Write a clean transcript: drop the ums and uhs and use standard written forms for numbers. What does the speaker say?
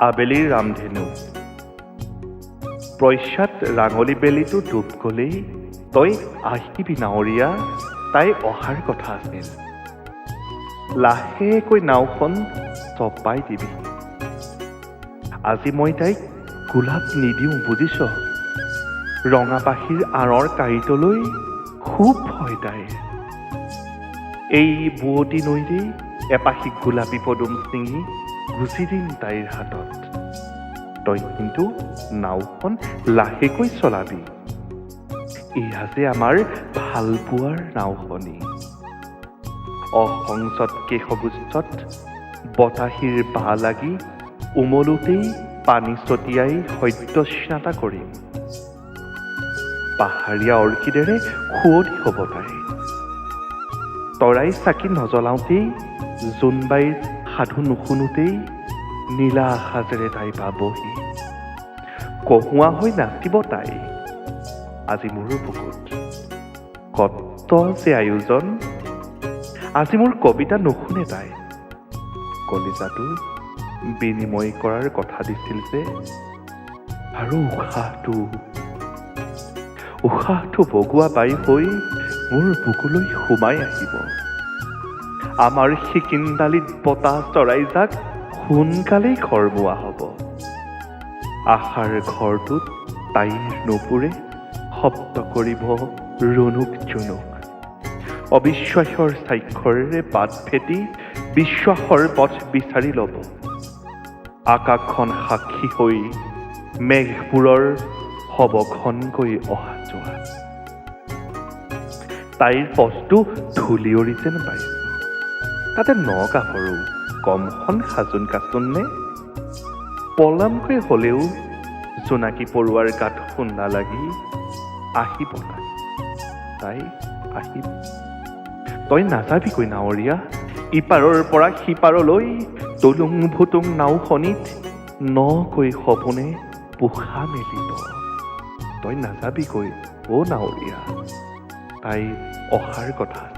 আবেলিৰ ৰামধেনু। পশ্চাৎ ৰাঙলী বেলিটো ডুব গ'লেই তই আহিবি নাৱৰীয়া, তাই অহাৰ কথা আছিল। লাহেকৈ নাওখন চপাই দিবি। আজি মই তাইক গোলাপ নিদিওঁ, বুজিছ? ৰঙা পাখিৰ আঁৰৰ কাঁইটলৈ খুব ভয় তাইৰ। এই বোৱতী নৈৰেই এপাহি গোলাপী পদুম ছিঙি গুজি দিম তাইৰ হাতত। তই কিন্তু নাওখন লাহেকৈ চলাবি। এয়া যে আমাৰ ভালপোৱাৰ নাওখনি। অসংযত কেশগুচ্ছত বতাহীৰ বা লাগি ওমলোতেই পানী ছটিয়াই সদ্যস্নাতা কৰিম। পাহাৰীয়া অৰ্কিডেৰে শুৱনি হ'ব তাই। তৰাই চাকি নজ্বলাওঁতেই, জোনবাইৰ সাধু নুশুনোতেই নীলা সাজেৰে তাই পাবহি। কহুঁৱা হৈ নাচিব তাই আজি মোৰ বুকুত। কত যে আয়োজন! আজি মোৰ কবিতা নুশুনে তাই। কলিজাটো বিনিময় কৰাৰ কথা দিছিল যে। আৰু উশাহটো বগুৱা বাই হৈ মোৰ বুকুলৈ সোমাই আহিব। আমাৰ সিকিন্দালিত বতাহ চৰাই যাক সোনকালেই ঘৰমুৱা হ'ব। আশাৰ ঘৰটোত তাইৰ নুপুৰে শব্দ কৰিব ৰুণুক জুনুক। অবিশ্বাসৰ স্বাক্ষৰেৰে বাট ভেটি বিশ্বাসৰ পথ বিচাৰি ল'ব। আকাশখন সাক্ষী হৈ মেঘবোৰৰ হ'ব ঘনকৈ অহা যোৱা। তাইৰ পথটো ধূলিয়ৰি যেন পাইছো। তাতে ন গাভৰু কমখন সাজোন কাচোন নে? পলমকৈ হ'লেও জোনাকী পৰুৱাৰ গাত খুন্দা লাগি আহিব তাই। তাই আহিব। তই নাযাবিগৈ নাৱৰীয়া। ইপাৰৰ পৰা সিপাৰলৈ টুলুং ভুটুং নাওখনিত নকৈ সপোনে পোখা মেলিব। তই নাযাবিগৈ অ' নাৱৰীয়া। তাই অহাৰ কথা।